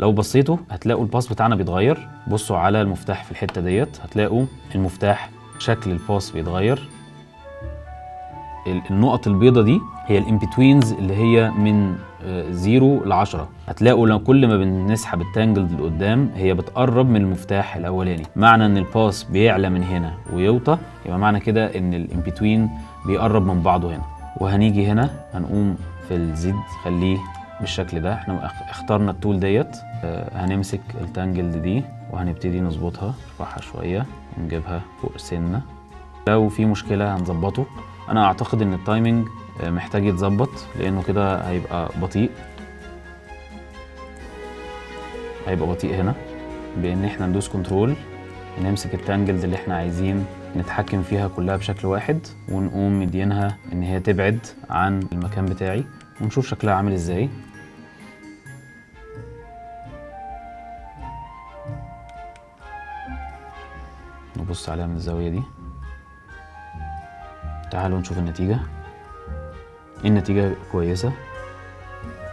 لو بصيتوا هتلاقوا ال path بتاعنا بيتغير. بصوا على المفتاح في الحتة ديت، هتلاقوا المفتاح شكل ال path بيتغير. النقط البيضة دي هي ال in-betweens اللي هي من 0 ل 10. هتلاقوا لو كل ما بنسحب ال tangled لقدام هي بتقرب من المفتاح الاولاني. معنى ان ال path بيعلى من هنا ويوطى، يبقى معنى كده ان ال in-between بيقرب من بعضه هنا. وهنيجي هنا هنقوم في ال Z خليه بالشكل ده. احنا اخترنا ال tool ديت، هنمسك ال tangled دي وهنبتدي نظبطها، نرفعها شوية ونجيبها فوق سنة. لو في مشكلة هنظبطه. انا اعتقد ان ال timing محتاج يتظبط لانه كده هيبقى بطيء، هيبقى بطيء هنا. بان احنا ندوس control، نمسك ال tangled اللي احنا عايزين نتحكم فيها كلها بشكل واحد، ونقوم مدينها ان هي تبعد عن المكان بتاعي، ونشوف شكلها عامل ازاي. نبص عليها من الزاوية دي. تعالوا نشوف النتيجة. النتيجة كويسة.